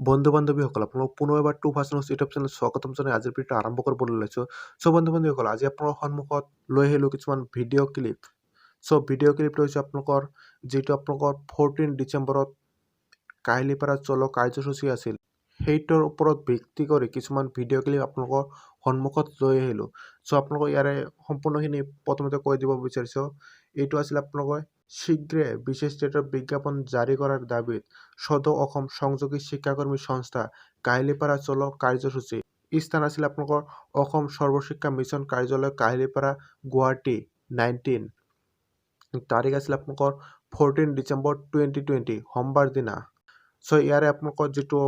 বন্ধু বান্ধৱীসকল, আপোনালোক পুনৰ এবাৰ টু ফাৰ্ষ্ট নিউজ ইউটিউব চেনেলত স্বাগতম জনাই আজিৰ ভিডিঅ'টো আৰম্ভ কৰিবলৈ লৈছোঁ। চ' বন্ধু বান্ধৱীসকল, আজি আপোনালোকৰ সন্মুখত লৈ আহিলোঁ কিছুমান ভিডিঅ' ক্লিপ। চ' ভিডিঅ' ক্লিপটো হৈছে আপোনালোকৰ যিটো আপোনালোকৰ 14 ডিচেম্বৰত কাহিলীপাৰা চলো কাৰ্যসূচী আছিল, সেইটোৰ ওপৰত ভিত্তি কৰি কিছুমান ভিডিঅ' ক্লিপ আপোনালোকৰ সন্মুখত লৈ আহিলোঁ। চ' আপোনালোকৰ ইয়াৰে সম্পূৰ্ণখিনি প্ৰথমতে কৈ দিব বিচাৰিছোঁ। এইটো আছিল আপোনালোকৰ শীঘ্ৰে বিশেষ টেটৰ বিজ্ঞাপন জাৰি কৰাৰ দাবীত সদৌ অসম সংযোগী শিক্ষাকৰ্মী সংস্থা কাহিলীপাৰা চলো কাৰ্যসূচী। স্থান আছিল আপোনালোকৰ অসম সৰ্বশিক্ষা মিছন কাৰ্যালয়, কাহিলীপাৰা, গুৱাহাটী 19। তাৰিখ আছিল আপোনালোকৰ 14 ডিচেম্বৰ 2020, সোমবাৰ দিনা। চ' ইয়াৰে আপোনালোকৰ যিটো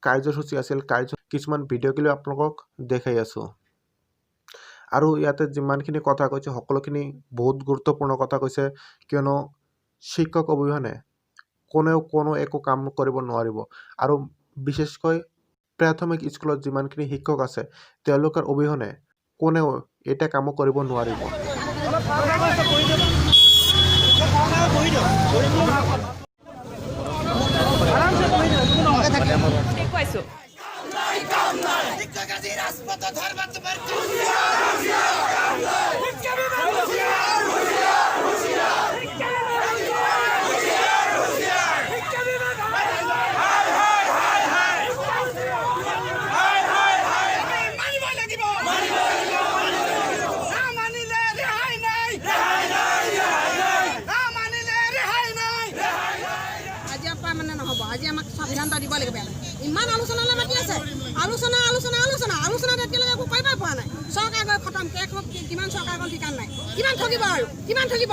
কাৰ্যসূচী আছিল, কাৰ্য কিছুমান ভিডিঅ' ক্লিপ আপোনালোকক দেখাই আছোঁ। আৰু ইয়াতে যিমানখিনি কথা কৈছে, সকলোখিনি বহুত গুৰুত্বপূৰ্ণ কথা কৈছে, কিয়নো শিক্ষক অবিহনে কোনেও কোনো একো কাম কৰিব নোৱাৰিব আৰু বিশেষকৈ প্ৰাথমিক স্কুলত যিমানখিনি শিক্ষক আছে, তেওঁলোকৰ অবিহনে কোনেও এটা কামো কৰিব নোৱাৰিব। অলপ বহি দিয়ক, বহি দিয়ক, আৰামছে বহি দিয়ক, একো নহয়। দেখুৱাইছোঁ। শিক্ষক আজি ৰাজপথত ধৰ্মত তোমাৰ। শিক্ষা বিভাগ হুঁচিয়াৰ! শিক্ষা বিভাগ হুঁচিয়াৰ! শিক্ষা বিভাগ হায়! মানিবই লাগিব। না মানিলে ৰেহাই নাই, না মানিলে ৰেহাই নাই। আজিৰ পৰা মানে নহ'ব। আজি আমাক চব সিদ্ধান্ত দিব লাগিব। ইয়াতে ইমান আলোচনালৈ মাতি আছে, আলোচনা, আলোচনা, আলোচনা, আলোচনাত এতিয়ালৈকে একো কৰিবই পৰা নাই। চৰকাৰ গৈ খতম। শেষ হওক, কিমান চৰকাৰ গ'ল ঠিকান নাই। কিমান ঠগিব আৰু কিমান ঠগিব?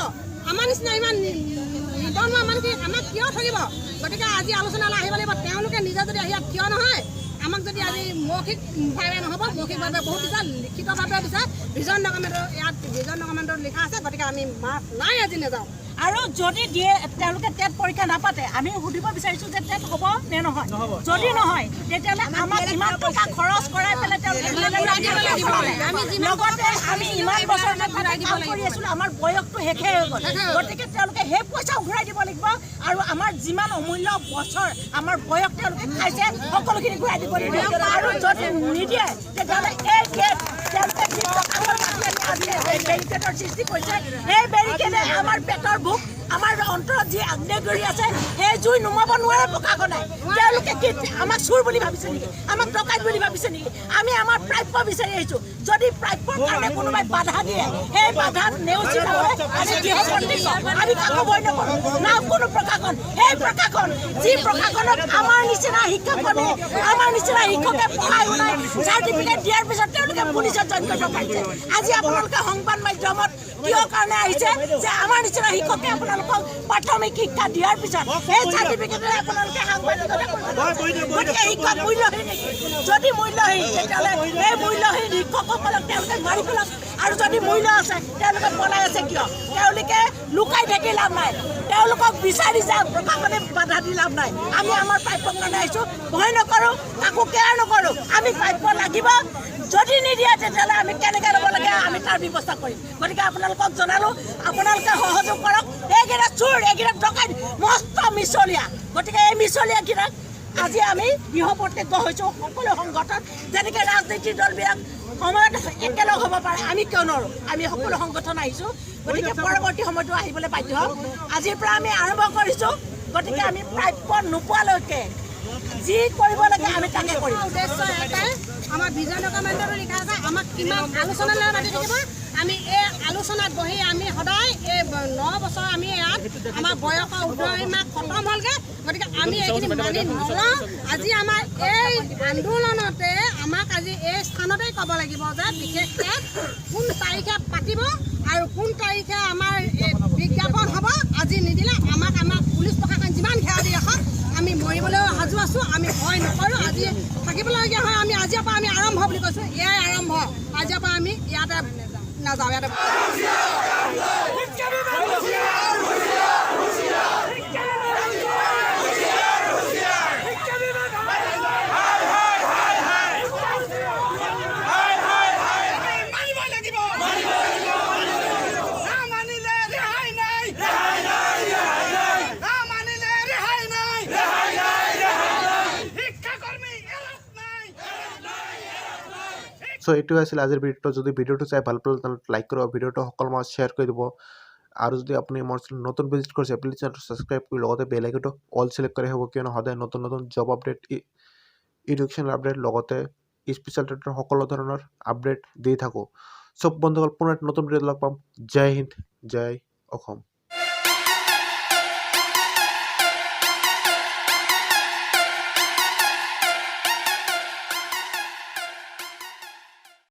আমাৰ নিচিনা ইমান নিবনুৱা মানুহখিনি আমাক কিয় ঠগিব? গতিকে আজি আলোচনালৈ আহিব লাগিব। তেওঁলোকে নিজে যদি আহি ইয়াত থিয় নহয়, আমাক যদি আজি মৌখিকভাৱে নহ'ব, মৌখিকভাৱে বহুত দিছে, লিখিতভাৱে দিছে, ভিজন ডকুমেণ্টৰ, ইয়াত ভিজন ডকুমেণ্টত লিখা আছে। গতিকে আমি মাফ নাই, আজি নাযাওঁ। আৰু যদি দিয়ে, তেওঁলোকে টেট পৰীক্ষা নাপাতে, আমি সুধিব বিচাৰিছোঁ যে টেট হ'ব নে নহয়? যদি নহয়, তেতিয়াহ'লে আমাক ইমান টকা খৰচ কৰাই পেলাই তেওঁলোকে ঘূৰাই দিব লাগিব। আমি যিমান লগতে আমি ইমান বছৰ যে ঘূৰাই দিব কাম লাগিব। কৰি আছিলোঁ, আমাৰ বয়সটো শেষে হৈ গ'ল। শেষে হৈ গ'ল। গতিকে তেওঁলোকে সেই পইচাও ঘূৰাই দিব লাগিব আৰু আমাৰ যিমান অমূল্য বছৰ, আমাৰ বয়স তেওঁলোকে খাইছে, সকলোখিনি ঘূৰাই দিব লাগিব। আৰু যদি নিদিয়ে, তেতিয়াহ'লে এই গেট তেওঁলোকে যি টকাবোৰ কাটি আনি আজি এই বেৰিকেডৰ সৃষ্টি কৰিছে, সেই বেৰিকেডে আমাৰ পেটৰ ভোক, আমাৰ অন্তৰত যি আগ্নেয়গিৰি আছে, সেই জুই নুমাব নোৱাৰে প্ৰশাসনে। তেওঁলোকে কি আমাক চোৰ বুলি ভাবিছে নেকি? আমাক ডকাইত বুলি ভাবিছে নেকি? আমি আমাৰ প্ৰাপ্য বিচাৰি আহিছোঁ। যদি প্ৰাপ্যৰ কাৰণে কোনোবাই বাধা দিয়ে, সেই বাধা নেওচি যাবলৈ আমি দৃঢ় প্ৰতিজ্ঞ। আমি কাকো ভয় নকৰোঁ, না কোনো প্ৰশাসন। সেই প্ৰশাসন, যি প্ৰশাসনক আমাৰ নিচিনা শিক্ষককৰ্মী, আমাৰ নিচিনা শিক্ষকে পঢ়াই শুনাই চাৰ্টিফিকেট দিয়াৰ পিছত তেওঁলোকে পুলিচত জইন কৰিব পাৰিছে। আজি আপোনালোকে সংবাদ মাধ্যমত কিয় কাৰণে আহিছে যে আমাৰ নিচিনা শিক্ষকে আপোনালোকক প্ৰাথমিক শিক্ষা দিয়াৰ পিছত সেই চাৰ্টিফিকেটেৰে আপোনালোকে সাংবাদিকতা কৰিব? গতিকে শিক্ষক মূল্যহীন নেকি? যদি মূল্যহীন, তেতিয়াহ'লে সেই মূল্যহীন শিক্ষকসকলক তেওঁলোকে মাৰি পেলাওক। আৰু যদি মূল্য আছে, তেওঁলোকে পলাই আছে কিয়? তেওঁলোকে লুকাই থাকি লাভ নাই। তেওঁলোকক বিচাৰি যাম, প্ৰশাসনে বাধা দি লাভ নাই। আমি আমাৰ প্ৰাপ্যৰ কাৰণে আহিছোঁ। ভয় নকৰোঁ, কাকো কেয়াৰ নকৰোঁ। আমি প্ৰাপ্য লাগিব। যদি নিদিয়ে, তেতিয়াহ'লে আমি কেনেকৈ ল'ব লাগে, আমি তাৰ ব্যৱস্থা কৰিম। গতিকে আপোনালোকক জনালোঁ, আপোনালোকে সহযোগ কৰক। এইকেইটা চোৰ, এইকেইটা ডকাইত, মস্ত মিছলীয়া। গতিকে এই মিছলীয়াকেইটাক আজি আমি দৃঢ় প্ৰতিজ্ঞ হৈছোঁ সকলো সংগঠন। যেনেকৈ ৰাজনীতিক দলবিলাক সময়ত একেলগ হ'ব পাৰে, আমি কিয় নোৱাৰোঁ? আমি সকলো সংগঠন আহিছোঁ। গতিকে পৰৱৰ্তী সময়তো আহিবলৈ বাধ্য হ'ম। আজিৰ পৰা আমি আৰম্ভ কৰিছোঁ। গতিকে আমি প্ৰাপ্য নোপোৱালৈকে যি কৰিব লাগে, আমি তাকে কৰিম। উদ্দেশ্য এটাই, আমাৰ ভিজন ডকুমেণ্টতো লিখা আছে। আমাক কিমান আলোচনালৈ মাতি থাকিব? আমি এই আলোচনাত বহি আমি সদায় এই 9 বছৰ আমি ইয়াত আমাৰ বয়সৰ ঊৰ্ধসীমা খতম হ'লগৈ। গতিকে আমি এইখিনি মানি নলওঁ। আজি আমাৰ এই আন্দোলনতে আমাক আজি এই স্থানতেই ক'ব লাগিব যে বিশেষকৈ কোন তাৰিখে পাতিব আৰু কোন তাৰিখে আমাৰ এই বিজ্ঞাপন হ'ব। আজি নিদিলে আমাক পুলিচ প্ৰশাসন যিমান ঘেৰা দি ৰাখক, আমি মৰিবলৈও সাজু আছোঁ। আমি ভয় নকৰোঁ। আজি থাকিবলগীয়া হয়, আমি আজিৰ পৰা আমি আৰম্ভ বুলি কৈছোঁ। এয়াই আৰম্ভ। আজিৰ পৰা আমি ইয়াতে নাযাওঁ, ইয়াতে। শিক্ষা বিভাগ হুঁচিয়াৰ! শিক্ষা বিভাগ হুঁচিয়াৰ! শিক্ষা বিভাগ মানিবই লাগিব। না মানিলে ৰেহাই নাই, না মানিলে ৰেহাই নাই। শিক্ষক চ' এইটোৱে আছিল আজিৰ ভিডিঅ'টো। যদি ভিডিঅ'টো চাই ভাল পালে, তেনেহ'লে লাইক কৰিব, ভিডিঅ'টো সকলো মাজত শ্বেয়াৰ কৰি দিব। আৰু যদি আপুনি মোৰ চেনেল নতুন ভিজিট কৰিছে, প্লিজ চেনেলটো ছাবস্ক্ৰাইব কৰি লগতে বেল আইকনটো অল চিলেক্ট কৰি ৰাখিব, কিয়নো সদায় নতুন নতুন জব আপডেট, এডুকেশ্যন আপডেট, লগতে স্পেচিয়েল ট্ৰেডৰ সকলো ধৰণৰ আপডেট দি থাকোঁ। চব বন্ধুসকল, পুনৰ এটা নতুন ভিডিঅ'ত লগ পাম। জয় হিন্দ, জয় অসম।